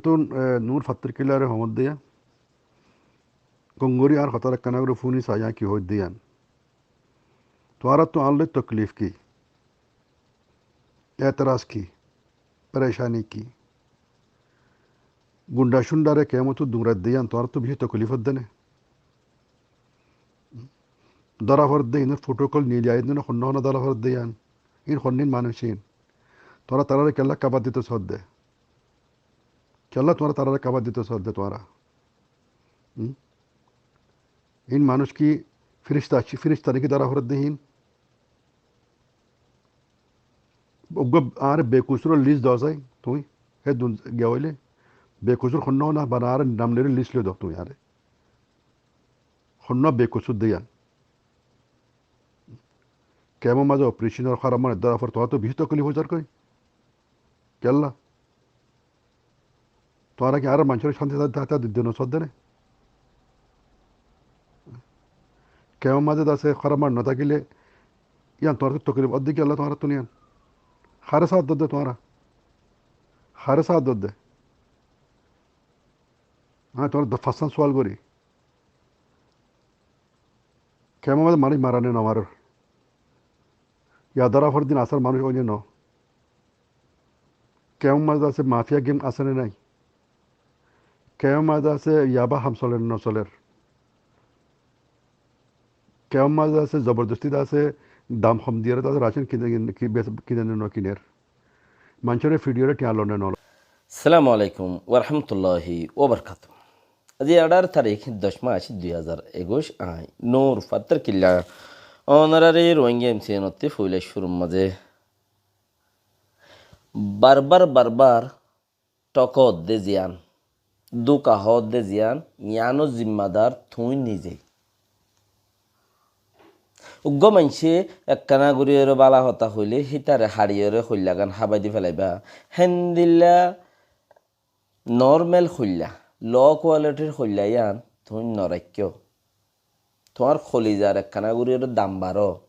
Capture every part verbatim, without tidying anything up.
Tun, e, Nur Fattor Killa re homot diya. Gom gori añár hotá ekkán gori fúni sai, añí ki hoóidde yián. Tuáñrattú añálloi toklif ki? Eteraz ki? Perecani ki? Gundha cundhare kemottú duraidde yián, tuáñrattú beci toklif ódde né? Dóra foredde, iín foto ókkol nili aiyédde né, honnúa honnúa dóra foredde yián. Iín honnín manúic iín. Tuáñra taráre kiyólla kabar dito sódde? Kiyólla tuáñra taráre kabar dito sódde tuáñra? Hm? Iín manúic ki firista, firista né ki dóra foredde iín? Uggwá añáre bekusur lis do sai tuñí, hé dun giya óile. Bekusur honnúa honnúa bana añáre nam loi lis loi do tuñí añáre. Honnúa bekusur de yián. Kemor mazé opereconor hárap manúic dóra fore, tuáñrattú beci toklif ói zargói. Kiyólla? Tuáñra ki añára maincóre cánti tákte, tákte dito no sódde né? Kemor mazé de asé hárap manúic no tákile, yián tuáñrattú toklif ódde kiyólla tuáñrattú yián? Háre sáat dodde tuáñra? Háre sáat dodde? Añí tuáñra do fañsán sual gorí. Kemor mazé manúic mare né no mare? Ya dóra foredde asé manúic ói né no? Kemor mazé asé mafiya geng asé né nai? Kemor mazé asé yaba ham soler né no soler? Kemor mazé asé zobordosti de asé dam hom diyére de asé racon kine, ki bes-, kine né no kiner? Maincóre fidiyore thiañ lon né no lon? Assalamu alaikum warahmatulláhi wabarkátu. Aijja añçáro tarík, doc mac, dui házar ekuic, añí Nur Fattor Killa. Onoráre Rohingya M C N ottú foila cúrur mazé barbar, barbar thokódde ziyán, dúka hoódde ziyán, yiánor zimmadar tuñí nize. Uggwá maincé ekkán gorí ere bála hotá hoilé hítare haçiyóre hoillagán hábai di félaiba. Héndilla normal hoilla, low qualityr hoilla yián tuñí no raikkó. Tuáñr holizar ekkán gorí ere dam baró.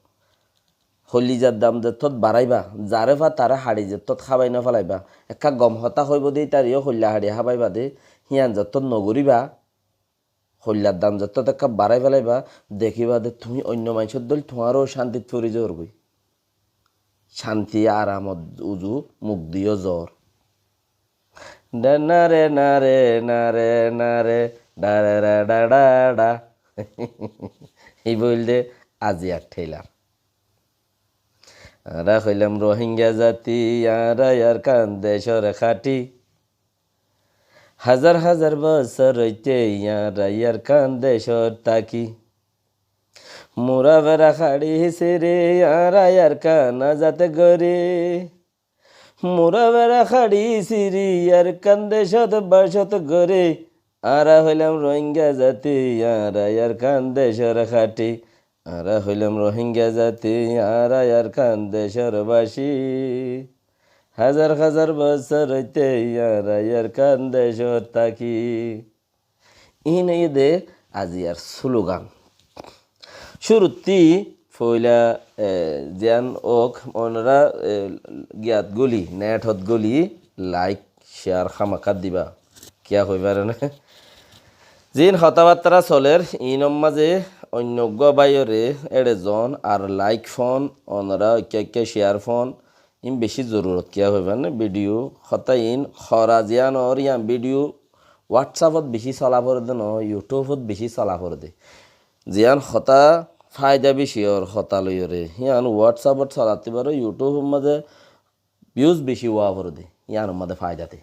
Holizar dam zettót baráiba, zaré fa taré haçi zettót hábai no félaiba. Ekká gom hotá hoibó de, ítareyó hoilla haçi hábaiba de, híyan zettót no goríba. Hoillar dam zettót ekká barái félaiba, dekíba de tuñí oinno maincór dóil tuáñró cántit fori zoorgói. Cánti aramot uzu muk diyó zoor. Dha na re na re na re na re, dha re ra dha dha dha. Ibá óilde Aziyar thrailar. Añára hoilam Rohingya zati, añára Yarkan decór háti. Házar házar bosór óite añára Yarkan decót táki. Mura bera haçi siri añára Yarkan azad gorí. Mura bera haçi siri Yarkan decót bosót gorí. Añára hoilam Rohingya zati, añára Yarkan decór háti. Añára hoilam Rohingya zati, añára Yarkan decór baci. Házar házar bosór óite añára Yarkan decót táki. Iín óiye de aziyar slogan. Cúruttí foila, e, ziyán ók, onorá, e, giyat góli, nethot góli, like, share hámaká diba. Kiyá hoi fare né? Ziín hotábattára soler, iínor mazé oinno uggwá báiyoré éçe zon ar like fon, onorá ekká ekká share fon, iín beci zorurot. Kiyá hoi fare né? Video hotá iín hora ziyán or, yián video WhatsApp ot beci sola fore de no, YouTube ot beci sola fore de. Ziyán hotá faida beci or hotá loiyóre, yián WhatsApp ot solattú baro, YouTube or mazé views beci ówa fore de, yiánor mazé faida de.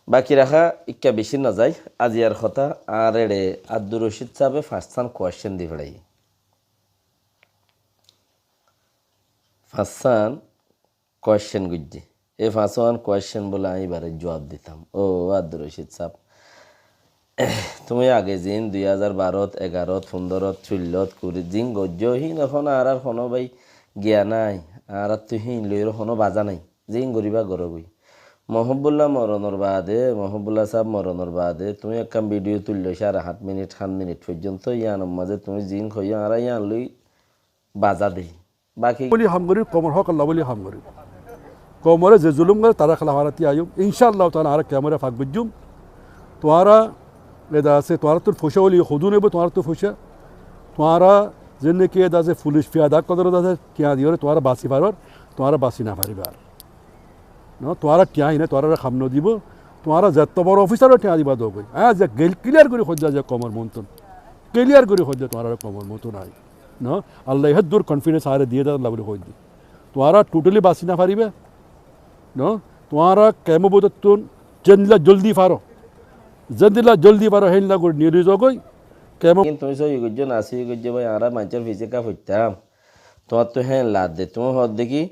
Baki raká ikká beci no zai, aziyar hotá añár éçe Abdur Roshid sábe fañssán question di feçaiyé. Fañssán question goijjé. E fañssán question bóle añí ibáre juab ditam. Ó Abdur Roshid sáb, tuñí age ziín dui házar barot, egarot, fundorot, cúillot, kurit ziín goijjó, híin ehón añárar honó bái giya nái, añáráttu híin loiyóre honó bazá nái. Ziín goríba gorógoi. Mohibullah moronor baade, Mohibullah sáb moronor baade, tuñí ekkán video tuilló cáre háñt minit, háñt minit foijjonto, yíanor mazé tuñí ziín hoiyó, añára yían loi bazá dei. Baki bóli ham gorí, koumor hókolla bóli ham gorí. Koumoré ze zulum goré, tarár hélaf añára tíaiyum. Incállah, tuáñra añára keimoré fak goijjum. Tuáñra eda asé, tuáñrattú foicá óile hodún óibo, tuáñrattú foicá. Tuáñra zenne ki eda asé, fulic fiyada ókkol dóre asé, thiañ diyóre tuáñra basi faror, tuáñra basi nofaribá ar. No, tuáñra thiañ híne tuáñrare ham nodibo. Tuáñra zetto boro ofisarore thiañ diba dogoi. Añí ze gel clear gorí hoiddé ze koumor muúntu. Clear gorí hoiddé tuáñrare koumor muúntu nái. No, Allah héddur confidence añáre diyé de Allah buli hoiddé. Tuáñra totally basi nofaribá. No, tuáñra keimor bútottún zendilla zoldi faro. Zendilla zoldi faro, héndilla gorí niyori zogoi. Keimor Kintu tuñí sóiyi goijjó, na sóiyi goijjó bái, añára maincór fisé ká foittám. Tuáñttú hén laadde, tuñí hoódde ki?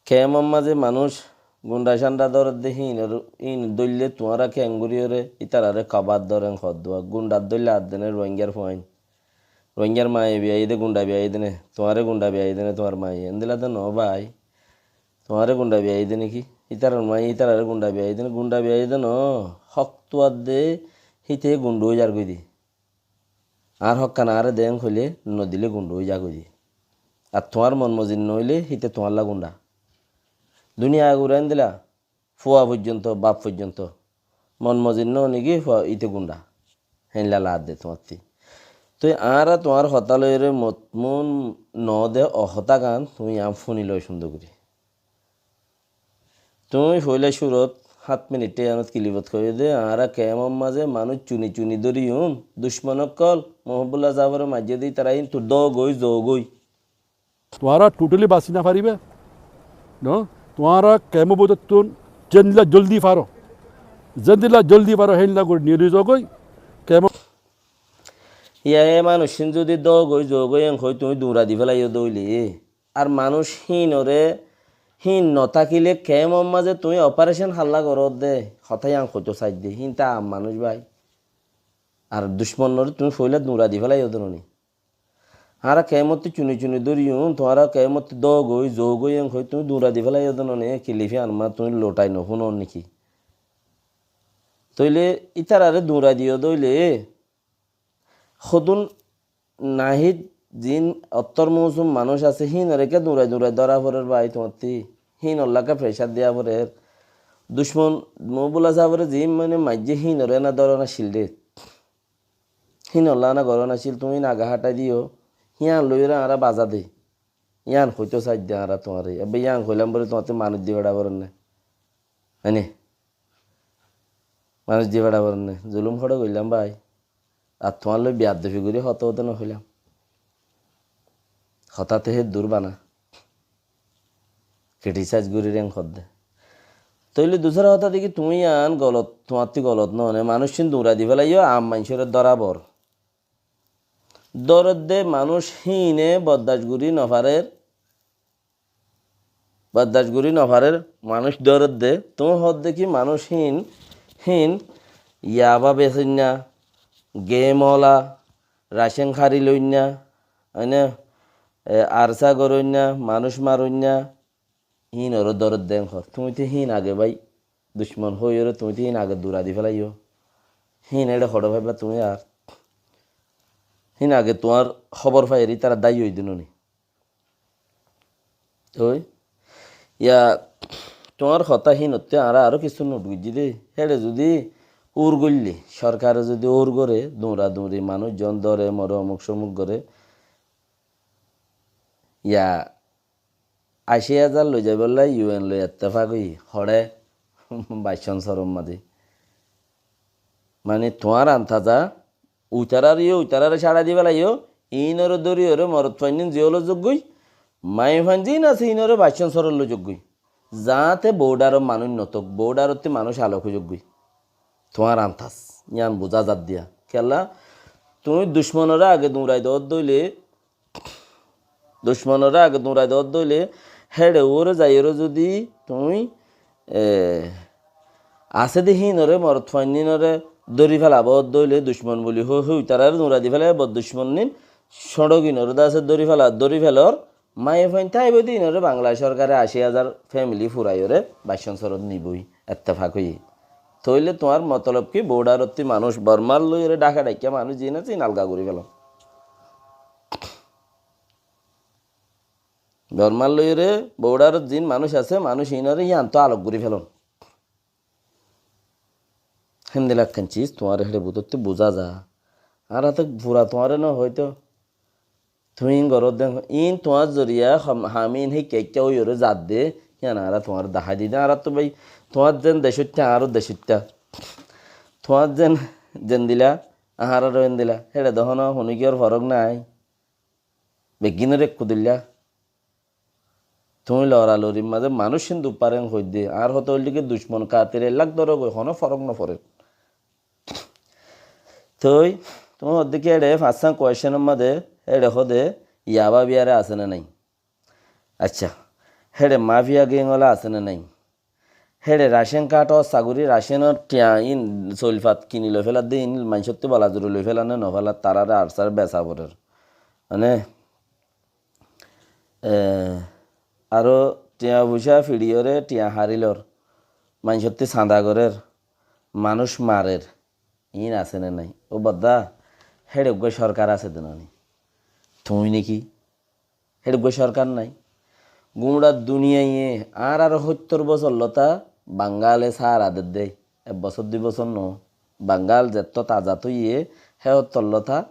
Keimor mazé manúic gundha cánda dóredde híinor, híin dóille tuáñra keéngoríyoré ítararé kobát dóren hoddúa. Gundha dóille adde né Ruáingar fuain. Ruáingar maiye biyaiyé dé gundha biyaiyé dé né, tuáñre gundha biyaiyé dé né tuáñr maiye. Endilla dé noó bái. Tuáñre gundha biyaiyé dé né ki? Ítarar maiye ítararé gundha biyaiyé dé né, gundha biyaiyé dé noó. Hók tuáñdde híte gundha ói zargói dé. Añár hókkan añáre deén hoilé nodilé gundha ói zagói dé. Ar tuáñr mon mozin noóile híte tuáñlla gundha. Duniya gura endilla, fua foijjonto, baf foijjonto. Mon mozin noóni ki fua íte gundha. Héndilla laadde tuáñttí. Toi añára tuáñr hotá loiyóre motmum noó dé, o hotágan tuñí yián fúni loi cúndor gorí. Tuñí foóila cúrot hát miniththé yiánot kilibot hoiyé dé, añára keémor mazé manúic cuni cuni dóriyum, ducmon ókkol, Muhibbulla Zafaré maijjé dé ítara híntu dógoi zogói. Tuáñra totally basi nofaribá. No? Tuáñra keémor bútottún zendilla zoldi faro. Zendilla zoldi faro, héndilla gorí niyori zogoi. Keémor Yá, e manúic hín zodi dógoi zogoi en hoi tuñí duñra di félaiyó dé óile, ar manúic híinoré, híin notákile keémor mazé tuñí operation halla goródde, hotá yián hoitó saidde, híin tá aam manúic bái. Ar ducmonoré tuñí foóila duñra di félaiyó dé noóni. Añára keémottú cuni cuni dóriyum, tuáñra keémottú dógoi zogoi en hoi tuñí duñra di félaiyó dé noóni, e kilif yián ma tuñí lothai nofúno néki? Tóile ítararé duñra diyó dé óile, hodún nahíd ziín ottór mousum manúic asé, híinoré ké duñrai duñrai dóra forer bái tuáñttí? Híinolla ké pressure diya forer? Ducmon Muhibbulla Zafaré ziín mane maijjé híinoré ná dóron accíl dé. Híinolla ná goron accíl, tuñí híin age háthai diyó, híyan loiyóre añára baza dé. Yián hoitó saidde añára tuáñre. Ebbe yián hoilam bóli tuáñttí manúic di feçá forer né? Hoine? Manúic di feçá forer né? Zulum hoçé goillám bái? Ar tuáñr loi beaddofi gorí hotá hoté nohoilam. Hotá te hé dur bana. Criticize gorí reng hodde. Tóile dusára hotá deki tuñí yián golot, tuáñttí golot noó né. Manúic hín duñra di félaiyó, aam maincóre dóra bor. Dóredde manúic híine boddac gorí nofarer, boddac gorí nofarer, manúic dóredde, tuñí hoódde ki manúic híin, híin yaba besoinna, game ola, racen hári loinna, oine, e, arsa goroinna, manúic maroinna, híinoré dóredde en hoór. Tuñí te híin age bái, ducmon hoiyóre tuñí te híin age duñra di félaiyó. Híin éçe hoçé faiba tuñí ar? Híin age tuáñr hóbor faiyóre ítara dái óiye dé noóni. Ói, yá, tuáñr hotá híinottú añára aró kissú note goijjí dé. Héçe zudi ur goille, sorkare zudi ur gore, duñra duñri manúic zon dóre, more, omuk somuk gore, yá, ací házar loi zaibolla U N loi ettefak óiye, hoçé? Baicón soror mazé. Mani tuáñr antaza, uitarare yó, uitarare cáçai di félaiyó, iínoré dóriyóre morot fuainnín ziyó loi zoggói, maiya fuain ziín asé iínoré baicón soror loi zoggói. Zaáte bordaror manúic notók, bordarottí manúic alok ói zoggói. Tuáñr antas, yián buzá zaddiya. Kiyólla, tuñí ducmonoré age duñrai doódde óile, ducmonoré age duñrai doódde óile, héçe uore zaiyóre zudi tuñí, e, asé dé híinoré, morot fuainnínoré dóri félabódde óile, ducmon buli hoi hoi tararé duñrai di félaibo, ducmonnín cóñçoginoré dé asé dóri féla, dóri félor, maiya fuain táibo dé iínoré Bangla sorkare ací házar family furaiyóre baicón sorot nibói, ettefak óiye. Tóile tuáñr motolob ki, bordarottí manúic, Bormar loiyóre Dháka dhaikká manúic ziín asé, iín alga gorí félo. Bormar loiyóre bordarot zin manúic asé, manúic iínoré yíanttú alok gorí felon. Héndilla ekkán cis tuáñre héçe bútottú buzá za. Añára tó fura tuáñre no hoóito. Tuñí ín goró de, ín tuáñr zoriya ham-, ham ín híkka híkka óiyoré zadde, yían añára tuáñre dahái di de. Añárattú bái, tuáñr zen decóitta, añáro decóitta. Tuáñr zen zendilla, añáraró héndilla. Héçe de honó honókiyór forók nái. Beggúnor ekku dilla. Tuñí lora lorir mazé manúic hín duffaréng hoidde, añár hotá óilde ki ducmon katir ek lak dóro goi, honó forók no forer. Toi, tuñí hoódde ki héçe fañssán question or mazé, héçe hoóde yaba biyare asé né nái? Accá, héçe mafia gang ola asé né nái? Héçe racen card or saguri, racen or thiañ ín soil fat kini loi feladde, ín maincóttu bala zuri loi felar né no felar, tarare arsar besa forer. Mane, e, aró thiañ fuicá fiçiyóre thiañ harilor, maincóttu sanda gorer, manúic marer, ín asé né nái? Ó bodda, héçe uggúa sorkar asé de noni? Tuñí niki? Héçe uggúa sorkar nái. Gura duniyaiye añárar hóittor bosór lóta Bangale sára dedde. Ek bosór dui bosór no. Bangal zettó taza tóiye, hé hóittor lóta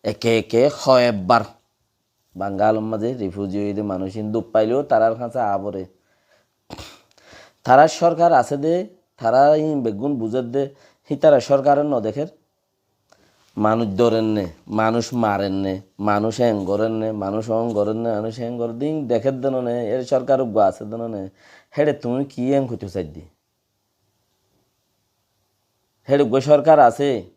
eke eke hoekbar Bangalor mazé rifuzi óiye de manúic ín duk faileyó tarár hañsé aá foré. Tarár sorkar asé de, tará ín beggún buzér de, hítara sorkare no dekér. Manúic dórer né, manúic marer né, manúic eéng gorér né, manúic oóng gorér né, manúic eéng gorér dé, ín dekér dé no né, ér sorkar uggúa asé dé no né, héçe tuñí ki eéng hoitó saidde? Héçe uggúa sorkar asé?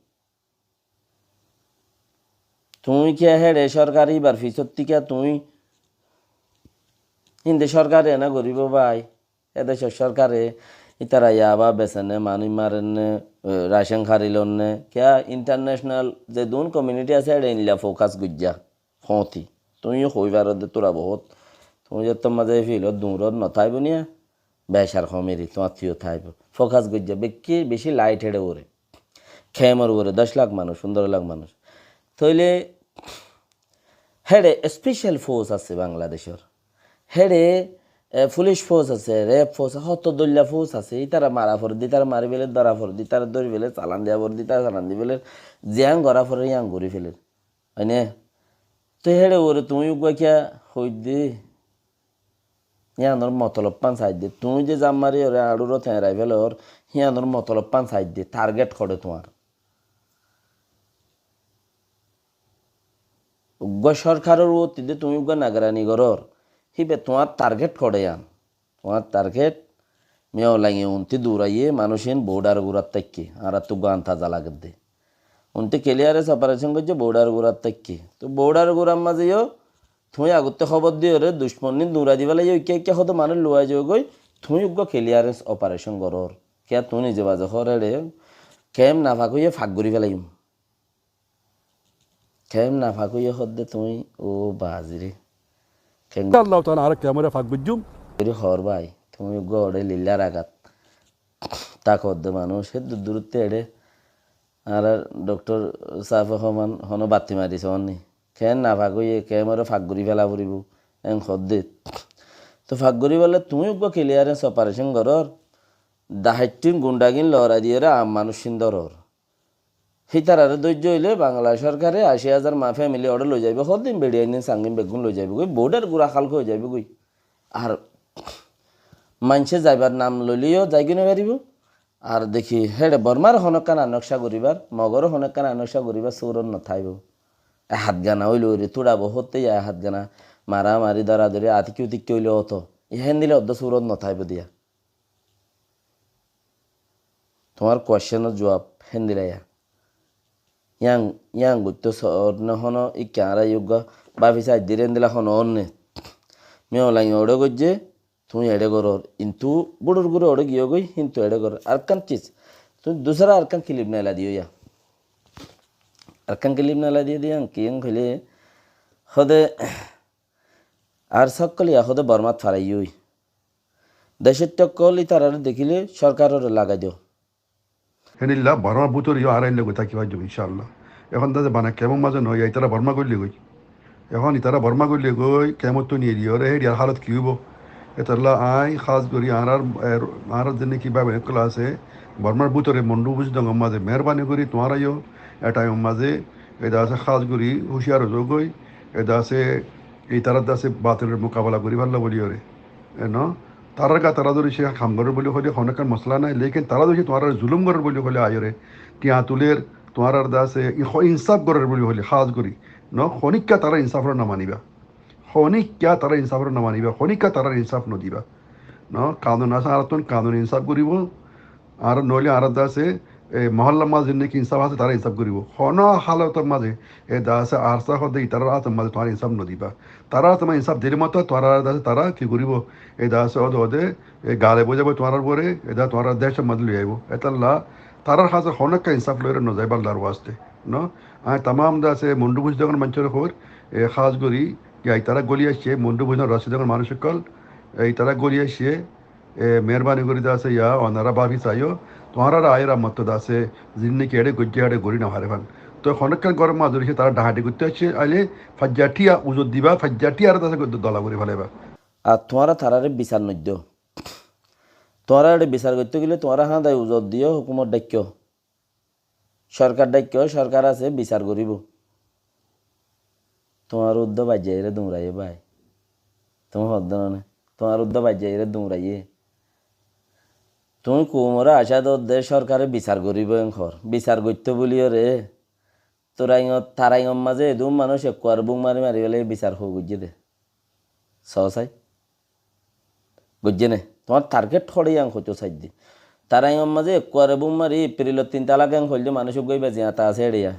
Tuñí kiyá héçe sorkar íbar fisót tíka tuñí hín de sorkare ená goríbou bái? E decor sorkare ítara yaba beser né, manúic marer né, e, racen hári lor né, kiyá international zedún community asé, éçe endilla focus goijjá. Hoóñti. Tuñí yó hoi faro de tura bohút. Tuñí zettór mazé e filot duñrot no táibo niya, becar homeri tuáñttú yó táibo. Focus goijjá, bekkí beci light héçe uore. Kemor uore doc lak manúic, fundoro lak manúic. Tóile héçe special force asé Bangladecor. Héçe, e, police force asé, rape force, hoto dóilla force asé. Ítara mara foredde, ítara mari feler, dóra foredde, ítara dóri feler, salan diya foredde, ítara salan di feler, ziyán gora forer, yían gori feler. Óine? Toi héçe uore tuñí uggúa kiyá hoidde? Yíanor motolob fán saidde. Tuñí de zam mari ore añçuro teñrai felor, yíanor motolob fán saidde. Target hoçé tuáñr? Uggúa sorkaror uottí de tuñí uggúa nagarani goror, híba tuáñr target hoçé yían? Tuáñr target Miyawalangi untí duraiyé manúic ín border gurat táikke, añárattú uggúa antaza lagedde. Untí clearance operation goijjé border gurat táikke. Toi border gurar mazé yó tuñí agottí hóbor diyóre ducmon ín durai di felaiyó, ikká ikká hoto manúic luwai zagói, tuñí uggúa clearance operation goror. Kiyá tuñí nize baze hór éçe, kemp nafak óiye fak gorí felaiyum. Kemp nafak óiye hoódde tuñí, ó bazire. Kemp Inshallah taala añára kemp ore fak goijjum. Gorí hoór bái, tuñí uggúa oçé lilla ragat. Ták hoódde manúic, hé dur durotté eçé, añárar doctor sáfe homan, hono batti mari soónni. Kemp nafak óiye, kemp ore fak gorí fela foribó, en hoódde. Toi fak gorí fele tuñí uggúa clearance operation goror, dahaittún gundagín lorai diyóre aam manúic ín doror. Hítararé dóijjo óile Bangla sorkare aci házar ma-, family oçé loi zaibo, hoddin beçiyain sangin beggún loi zaibo goi, border gura hálka ói zaibo goi. Ar maincé zaibar nam loile yó zaigoi no faribo. Ar deki héçe Bormar hono ekkán anokca goribar, Mogor hono ekkán anokca goribar surot no táibo. E hát gana óile óre tuçabo, hotte ya e hát gana maramari, doradori, atikki utikki óile óto. E héndilla oddo surot no táibo diya. Tuáñr question or juwab héndilla ya. Yían, yían goittó sóor né hono, ikká añára yó uggúa báfi saidde héndilla hono ónne. Miyawalangi oçé goijjé, tuñí eçé goror. Kintu búçor gure oçé giyó goi, kintu eçé goror. Arekkán cis, tuñí dusara arekkán clip nela diyó ya. Arekkán clip nela diyó de yían ki yían hoilé, hóde, ar sókkol ya hóde Bormat faraiyói. Decóitta ókkol ítararé dekíle sorkaroré lagai do. Héndilla Bormar bútore yó añára endilla goi táki faijjum, incállah. Ehón de bana kemor mazé no, ya ítara Borma goillé goi. Ehón itará Bormá goillé goi, kemottu niyé diyóre, héçiyar hálot ki óibo? Etolla aññí hás gorí añárar, er, añárar zenne ki bái boin ókkol asé, Bormár bútore Mondu Busidong or mazé meherbani gorí tuáñra yó e thaimor mazé eda asé hás gorí húciyar ói zogói, eda asé itará de asé batilor mukabela gorí falla buliyóre. E no, tarár ga tará zodi cé ham gorer buli hoilé honó ekkán mosala nái, lekin tará zodi tuáñrar zulum gorer buli hoilé aiyóre, tiañ tuler, tuáñrar de asé i-, ho-, insáf gorer buli hoilé hás gorí, no, honikka tará insáfore no maniba. Honikka tará insáfore no maniba, honikka tarár insáf no diba. No, kanun asé añárattún, kanun insáf goríbo. Ar noóile añárar de asé, e, mohóllar mazé zenne ki insáf asé, tará insáf goríbo. Honó hálotor mazé, e, de asé, ARSA hoó de, itarár átor mazé tuáñra insáf no diba. Tarár átor mazé insáf dile mottor tuáñrar de asé, tará ki goríbo? E, de asé, óde, óde, e, galib ói zaibo tuáñrar uore, e, de tuáñrar decor mazé loi aibo. Etolla tarár hañsé honó ekká insáf loire no zaiba Allar waste. No? Aññí tamam de asé Mondu Busidong or maincóre hoóir, e, hás gorí, ya itará goli aiccé, Mondu Busidong Rasidong or manúic ókkol, e, itará goli aiccé, e, meherbani gorí de asé, ya, onora báfi saiyó, tuáñrar aiyóre amotto de asé, zenne ki eçé goijjé, eçé gorí no fare fán. Toi honó ekkán goror mazé zodi tará dhahañti goittó aiccé, aile faijja thiya uzor diba, faijja thiyare de asé do-, dola gorí felaiba. Ar tuáñra tarare bisar no diyó. Tuáñra eçé bisar goittó gile tuáñra háñdai uzor diyó, hókumot dhaikkó. Sorkar dhaikkó, sorkar asé, bisar goríbo. Tuáñr uddá baijjaire duñraiyé bái. Tuñí hoódde no né? Tuáñr uddá baijjaire duñraiyé. Tuñí koumoré acá dodde sorkare bisar goríbo en hoór. Bisar goittó buliyóre. Taraingot, Taraingot mazé edún manúic ekkuare búk mari mari félaiye, bisar hó goijjé dé. Soó sai. Goijjé né? Tuáñr target hoçé yián hoitó saidde. Taraingot mazé ekkuare búk mari, Epirilor tin talak en hoilde manúic uggúa íba ziañta asé eçé ya.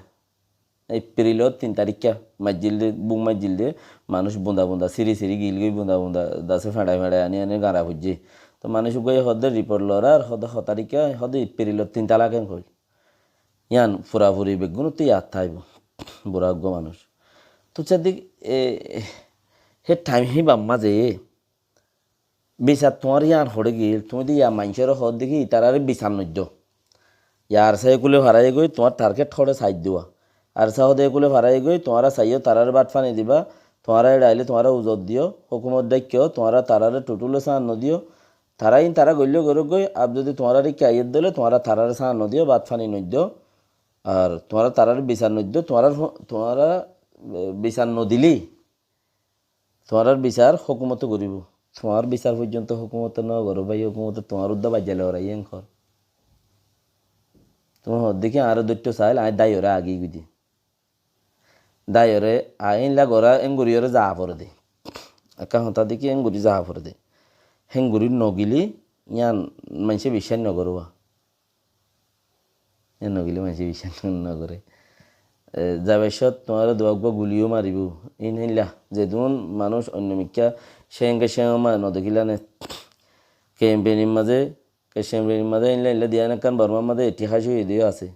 Epirilor tin tarikká maijjíl dé, búk maijjíl dé, manúic bunda bunda, siri siri gilgói bunda bunda, de asé feñçai feñçai aní aní gara foijjé. Toi manúic uggúa hoódde riport lorar, hoódde ho tarikká, hoódde Epirilor tin talak en hoil. Yián furafuri beggúnottú yad táibo, bura uggúa manúic. Toi saidde, e, hé thaim híbar mazé bisar tuáñr yián hoçé gil, tuñí de ya maincóre hoódde ki itarare bisar no diyó. Ya ARSA ekule faraiyé goi, tuáñr target hoçé saidde. ARSA hoódde ekule faraiyé goi, tuáñra saiyó tarare bát fani diba, tuáñra eçé aile tuáñra uzor diyó, hókumot dhaikkó, tuáñra tarare thuthulo sáñt no diyó, Tará iín tará goillé gorók goi, ab zodi tuáñrar ikká aiyér dóile, tuáñra taráre sáñt nodiyó, bát faní noiddo. Ar tuáñra taráre bisar noiddo, tuáñrar hu-, tuáñra, e, bisar nodilé, tuáñrar bisar hókumote goríbo. Tuáñr bisar foijjonto hókumote nogoré bái, hókumote tuáñr uddá baijja lorai enkor. Tuáñr hoddé ki añáre dóitto sail, aññí dáiyoré agí goi di. Dáiyoré, a, héndilla gorá, héngoriyóre za foré dé. Ekkán hotá dé ki héngori za foré dé. Héngori nogilé, yían maincé biccác nogoré. Yían nogilé maincé biccác nogoré. E, zaibar cót tuáñre duwá uggúa guliyó maribó. Ín héndilla, zedún manúic oinno mikká cénge cénge ma nodekíla né. Kempenir mazé, kempenir mazé héndilla héndilla diyán ekkán Bormar mazé itihas óiye dé asé.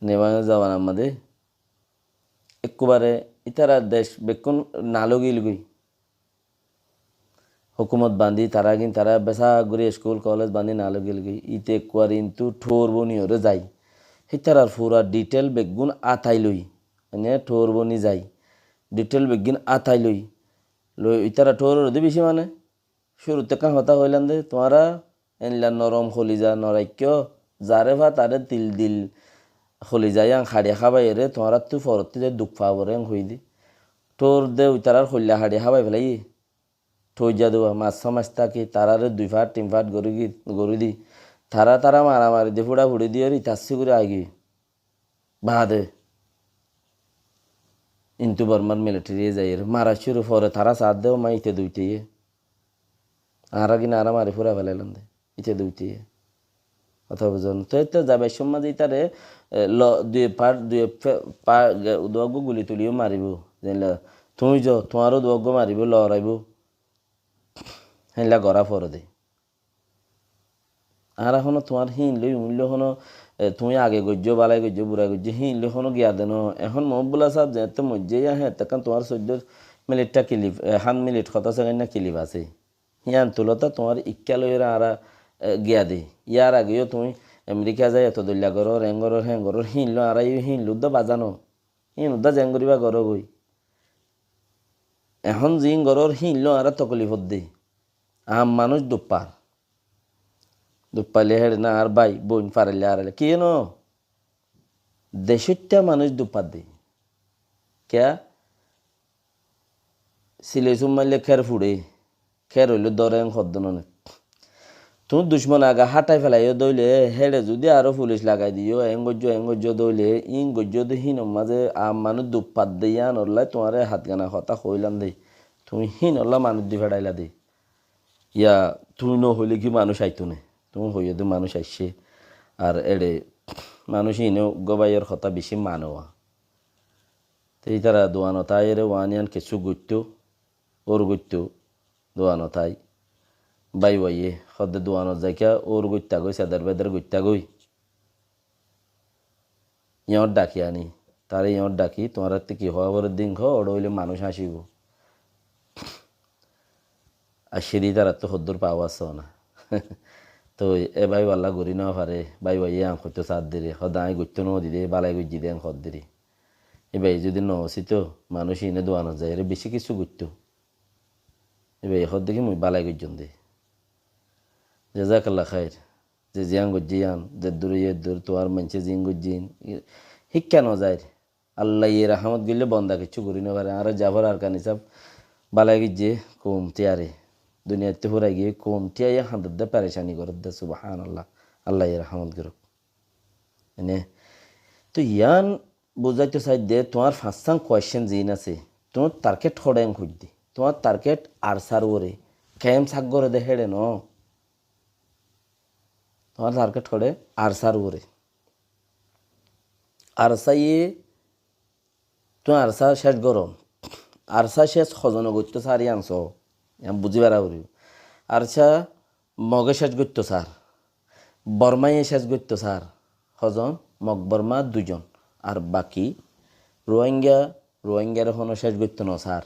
Nebañgor zobanar mazé ekkubare ítara dec bekkún nalogilgói. Hókumot bañdí, tará gin, tará besá gorí eskul, kolej bañdí nalogilgói. Íte ekkubare intú thóor boniyóre zai. Ítarar fura dithel beggún átai loi. Ene thóor boni zai. Dithel beggún átai loi. Loi ítara thóoror de beci mane. Cúrutte ekkán hotá hoilam dé, tuáñra endilla norom holiza noraikko, zaré fa taré dil dil holiza yían haçi hábaiyóre, tuáñrattú forottí ze duk fa foré en hoiyí dé. Thóor de ui tarár hoilla haçi hábai felaiyé. Thóijja duwa, massá mas táki, taráre dui fat, tin fat gorí gi-, gorí di. Tará tará maramari di, fuçafuçi diyóre, ita assí gorí aigiyói. Baade. Intú Bormar militariye zaiyóre mara cúru, fore tará saádde, ó ma, ite duiteye. Añára gin añára mari fúrai felailám de. Ite duiteye. Hotá buzón. Toi ite zaibar cómot ítare, e, lo, duiye par, duiye fe-, pa-, ge-, duwá uggúa guli tuliyó maribó. Zeilla, tuñí zo, tuáñró duwá uggúa maribó, loraibó. Héndilla gorá fore de. Añára honó tuáñr híin loi, uín loi honó, e, tuñí age goijjó, balai goijjó, burai goijjó, híin loi honó giya de no. Ehón Mohibullah sáb zeéñtte moijjé, yá héeñtte ekkán tuáñr soiddó minit kilip, e, hát minit hotá sekein na kilip asé. Hían tulóta tuáñr ikká loiyóre añára, e, giya de. Yár age yó tuñí Amerika zai eto dóilla gorór, eén gorór, héen gorór, híin loi añára yó híin loi uddá bazá no. Híin uddá zeén goríba goró goi. Ehón ziín gorór híin loi añára tokolif ódde. Aam manúic duk far. Duk faile héçe na, añár bái, boin faraille araile. Kiyé no? Decóitta manúic duk fadde. Kiyá? Silai summaile kér fuçé, kér óile dóre en hoddé none. Tuñí ducmon aga hátai felaiyó dóile, héçe zudi aró fulic lagai diyó, en goijjó, en goijjó dóile, in goijjó de hínor mazé aam manúic duk fadde yíanolla tuáñre hatgana hotá hoóilam de. Tuñí hínolla manúic di feçaila de. Yá, tuñí no hoilé ki manúic aitó né? Tuñí hoiyó de manúic aiccé. Ar éçe manúic híine uggwá báiyor hotá bicí mane wá. Te ítara duanot aiyóre uán yían kessú goittó, ór goittó, duanot ai. Bái báiye hoódde duanot zaika ór goittagói, seder beder goittagói. Yíñor dhaki aní, taré yíñor dhaki, tuáñrattú ki hoówa foré din hoó, oçé óile manúic añcibou. Aiccé de ítarattú hoddúr pawar asé na. Toi e bái balla gorí no faré, bái báiye yián hoitó saádde ré, hoódde aññí goittó no di dé, bálai goijjí dé en hoódde ré. Íba zudi no osíto, manúic iíne duanot zaiyóre bicí kissú goittó. Íba hoódde ki mui bálai goijjóm dé. Jazakallah khair. Ze ziyán goijjé yían, zeddúr óiye eddúr, tuáñr maincé ziín goijjé iín, híkka no zair. Allaye rahámot goillé bonda kiccú gorí no faré. Añára Jafor Arkani sáb bálai goijjé koum tíyare. Duniyaittú fúrai giyé koum tíyaye hañdedde perecani gorédde, subhánallah. Allaye rahámot gorók. Ene, toi yían buzáito saidde, tuáñr fañssán question ziín asé, tuáñr target hoçé en hoiddé, tuáñr target ARSAr uore, kemp sak goré dé héçe no. Tuáñr target hoçé ARSAr uore. ARSAye, tuñí ARSA céc goró. ARSA céc hozone goittó sar yían só, yían buzí fara foribó. ARSA Moge céc goittó sar, Bormaye céc goittó sar. Hozon? Mog Borma duizon. Ar baki Ruáinga, Ruáingare hono céc goittó no sar.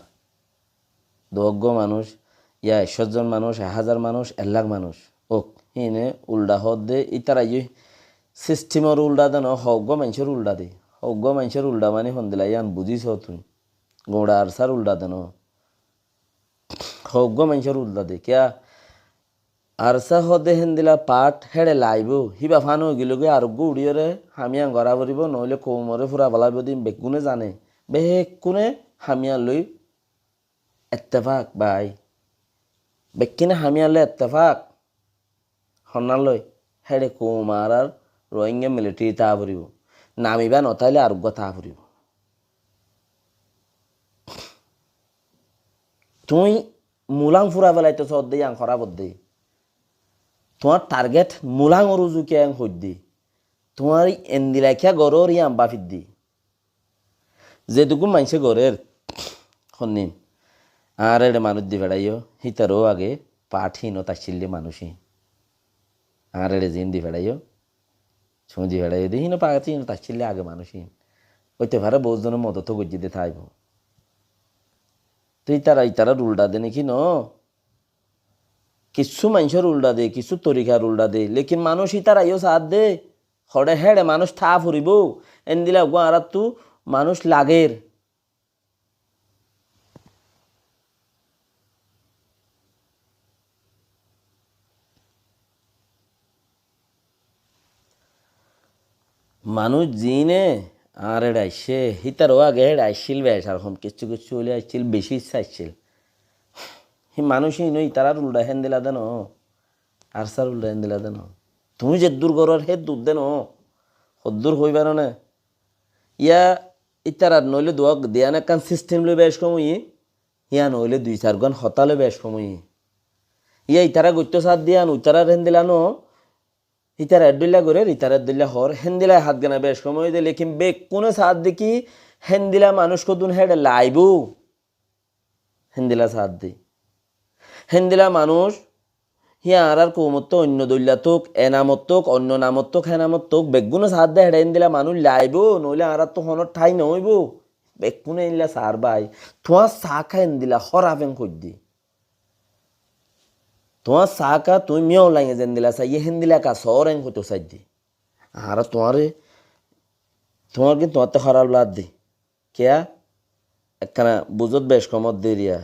Duwá uggwá manúic, yá ekcó zon manúic, ek házar manúic, ek lak manúic. Ók, híine uldha hoódde, ítara yó sistimor uldha de no, hó uggwá maincór uldha de. Hó uggwá maincór uldha mani hondila yían buzí só tuñí. Guñça ARSAr uldha de no. Hó uggwá maincór uldha de. Kiyá? ARSA hoódde héndila part héçe laibó, híba fán óigilógoi ar uggwá uçíyore ham yían gorá foribó, noóile koumoré fura felaibó de yín beggúne zane. Beggúne ham yían loi ettefak bái. Bekkúne ham yían loi ettefak. Honnán loi? Héçe koum añárar Rohingya military táa foribó. Nam ibá no táile ar uggwá táa foribó. Tuñí mulán fura felaito soódde yían horá foddé. Tuáñr target mulán uzu kiyá yían hoiddé. Tuáñr endila kiyá gorór yían báfiddé. Zedukún maincé gorér, honnín, añáre eçe manúic di feçáiyo, hítaró age part híinot accíl dé manúic híin. Añáre eçe ziín di feçáiyo, cuñí di feçáiyo dé híinot part híinot accíl dé age manúic híin. Óite fare boóut zone modot ó goijjé dé táibo. Te ítara, ítarar uldha de né ki no? Kissú maincór uldha de, kissú torikar uldha de, lekin manúic ítara yó saádde, hoçé héçe manúic táa foribó, endila uggwá añáráttu manúic lager. Manúic ziíne añár eçe aiccé, hítaró age héçe aiccíl bec, ar hom kissú kissú óile aiccíl, bicí issá aiccíl. Hí manúic híin ó ítarar uldha héndila de no, ARSAr uldha héndila de no. Tuñí zeddúr gorór héddúr de no, hoddúr hoói faro né? Yá ítarar noóile duwá diyan ekkán system loi bec hom óiye, yá noóile dui sairgán hotá loi bec hom óiye. Yá ítara goittó saádde yían ítarar héndila no, ítara eddóilla gorér, ítara eddóilla hoór, héndila hátgana bec hom óiye dé, lekin bekkúne saádde ki héndila manúic hodún héçe laibó. Héndila saádde. Héndila manúic, hí añárár koumottú oinno dóilla tók, e namot tók, oinno namot tók, hé namot tók, beggúne saádde héçe héndila manúic laibó, noóile añáráttu honó tháin noóibo. Bekkúne héndila saár bái. Tuáñr saáka héndila hóraf en hoiddé. Tuáñr saáka tuñí miyó lañe zendila saiyé héndila ka soór en hoitó saidde. Añára tuáñre, tuáñr gín tuáñttu hóraf laádde. Kiyá? Ekkana buzót bec kom ódde eriya.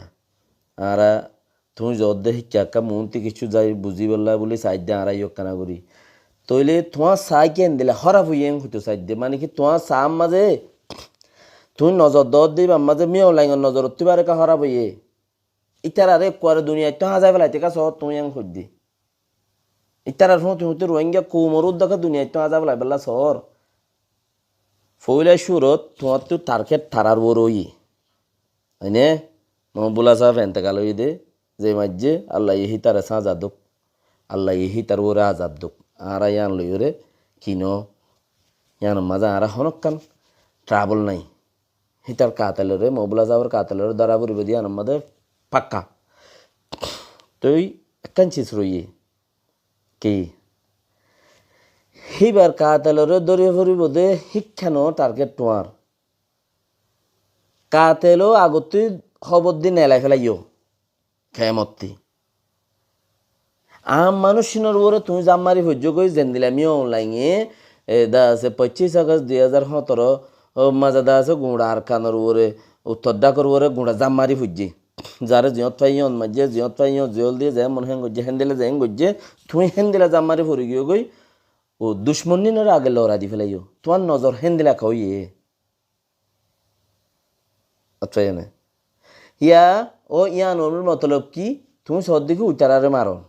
Añára tuñí zoódde híkka ekká muúntu kiccú zai buzíbolla buli saidde añára yó ekkana gorí. Tóile tuáñr saái ki endilla hóraf óiye en hoitó saidde. Mane ki tuáñr saár mazé tuñí nozor doódde íbar mazé Min Aung Hlaing or nozorottú íbar ekká hóraf óiye. Ítararé ekkuare duniyaittú háñzai felaite ká soór tuñí en hoidde. Ítarar fúñti fúñti Rohingya koumor úddaké duniyaittú háñzai felaibólla soór. Foóila cúrot tuáñttú target tarár uore óiye. Óine, Mohibullah sáb entekal óiye dé, ze maijjé Allaye hítare sáñza dóuk, Allaye hítar uore azab dóuk. Añára yían loiyóre kino, yíanor mazé añára honókkan trouble nái. Hítar kateloré, Mohibullah sábor kateloré dóra foribóu dé yíanor mazé fakka. Toi ekkán cis roiyé. Ki? Híbar kateloré dóri foribóu dé híkkanó target tuáñr. Katelo agottú hóbor di nelai felaiyó. Kemottí. Aám manúic cúnor uore tuñí zam mari foijjó goi, zendila Min Aung Hlainge, e, da asé pocís Agost dui házar hóñtoro, o, maza da asé guñça Arkanor uore, uttor Dhakor uore guñça zam mari foijjé. Zare ziyót fai yíyot maijjé, ziyót fai yíyot ziyól diyé, zeén mon héen goijjé, héndila zeén goijjé, tuñí héndila zam mari fori giyó goi, o ducmon ninore age lorai di felaiyó. Tuáñr nozor héndila ka óiye. Añcá, yíane. Yá, ó yíanor motolob ki? Tuñí soódde ki uitararé maron.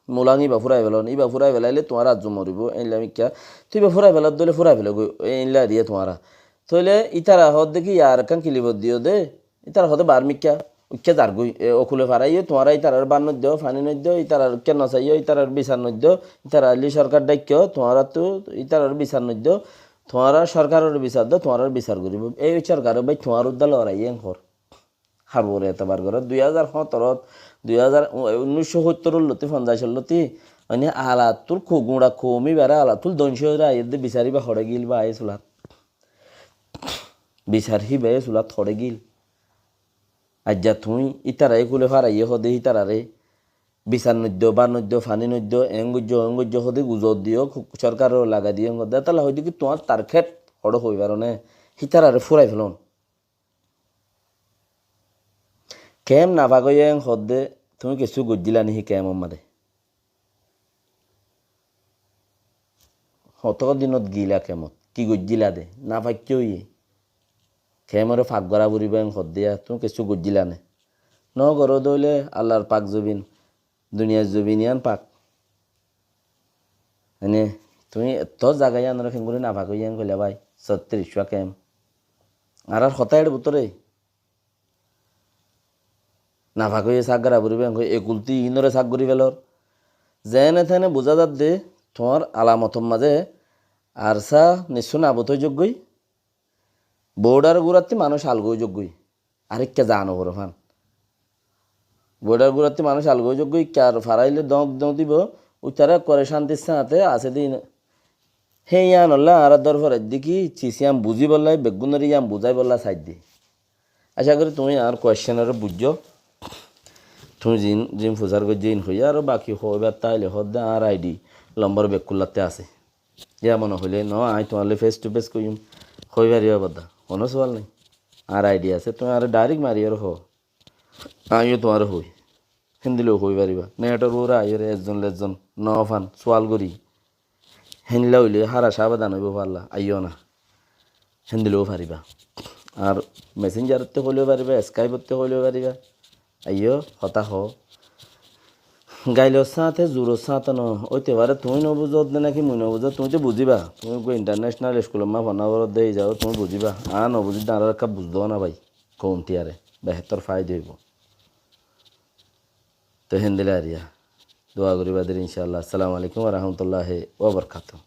Mulang íba fúrai felon, íba fúrai felaile tuáñr azzú moribóu, éilla mikká. Toi íba fúrai felódde óile fúrai feló goi, éilla diyé tuáñra. Tóile ítara hoódde ki yar ekkán kilibot diyó dé, ítara hoódde bar mikká, uikká zargói, e, okule faraiyé tuáñra ítararé bát noiddo, faní noiddo, ítarar uikká nosaiyó, ítarar bisar noiddo, ítara ailé sorkar dhaikkó, tuáñrattú ítarar bisar noiddo, tuáñra sorkaror bisar do, tuáñrar bisar goríbou. Ei sorkare bái tuáñr uddá lorai en hoór. Harbore etobar goró, dui házar hóñtorot, dui házar, u-, unnúiccó hóttoror lóti, fonzaicor lóti, mane alattúl ko-, guñça koum íbaré alattúl dóngco óire aiyér dé bisar íba hoçé gil ba aiyé sulat. Bisar híba aiyé sulat hoçé gil. Aijja tuñí ítara ekule faraiyé hoóde ítararé bisar noiddo, bát noiddo, faní noiddo, eén goijjó, oén goijjó hoóde guzor diyó, ku-, sorkarore lagai diyó, eén goijjó. Étalla hoóide ki tuáñr target hoçé hoi faro né, ítararé fúrai felon. Kemp nafak óiye en hoódde, tuñí kessú goijjíla né hí kemor mazé? Hotóka dinot gila kemot, ki goijjíla dé? Nafak ki óiye? Kemoré fak gorá foribóu en hoódde yá, tuñí kessú goijjíla né? Nogoró dé óile Allar pak zobin, duniyar zobin yían pak. Mane, tuñí etó zaga yíanoré keéngorí nafak óiye en hoilá bái, sottiríc cúa kemp. Añárar hotá eçé bútore nafak óiye sák gorá foribóu en hoi, ekultí iínoré sák gorí felór. Zeéne teéne buzá zadde, tuáñr alamotor mazé ARSA nissú nabut ói zoggói, bodhar gúrattí manúic algói zoggói. Ar ikká zano foró fán. Bodhar gúrattí manúic algói zoggói, ikká ar farailé dóñk dóñk dibou, uitará ekkuare cántir sáñte asé dé. Hé yíanolla añára dór foraidde ki, cis yían buzíbolla, beggúnoré yían buzáibolla saidde. Acá gorí tuñí añár questionoré buijjó. Tuñí zin, zin fusár goijjó ín hoiyá, aró baki hoibár táile hoódde añár ID lombor bekkúllatte asé. Yá mone hoilé no, aññí tuáñllói face to face hoiyúm, hoi faribá bodda, honó suwal nái. Añár ID asé, tuñí añáre direct mariyóre hoó. Aññí yó tuáñre hoói. Héndilla hoi faribá. Netor uore aiyóre ezzon lezzon no fán, suwal gorí. Héndilla óile hára cábadan óibou falla, aiyó na. Héndilla ó faribá. Ar messengerottú hoilé ó faribá, Skypeottú hoilé ó faribá. Aiyó, hotá hoó. Gailor sáñte, zuror sáñte no. Óite fare tuñí no buzó de náki mui no buzó, tuñí to buzíba. Tuñí eggúa international schoolor mazé foná foródde, ei zagat tuñí buzíba. Añára no buzídde, añárar ekká buzdó na bái. Koum tiyare behétor faida óibou. Te héndilla ariya. Dua goríba der, incállah. Assalamu alaikum wa rahmatullahi wa barakatuhu.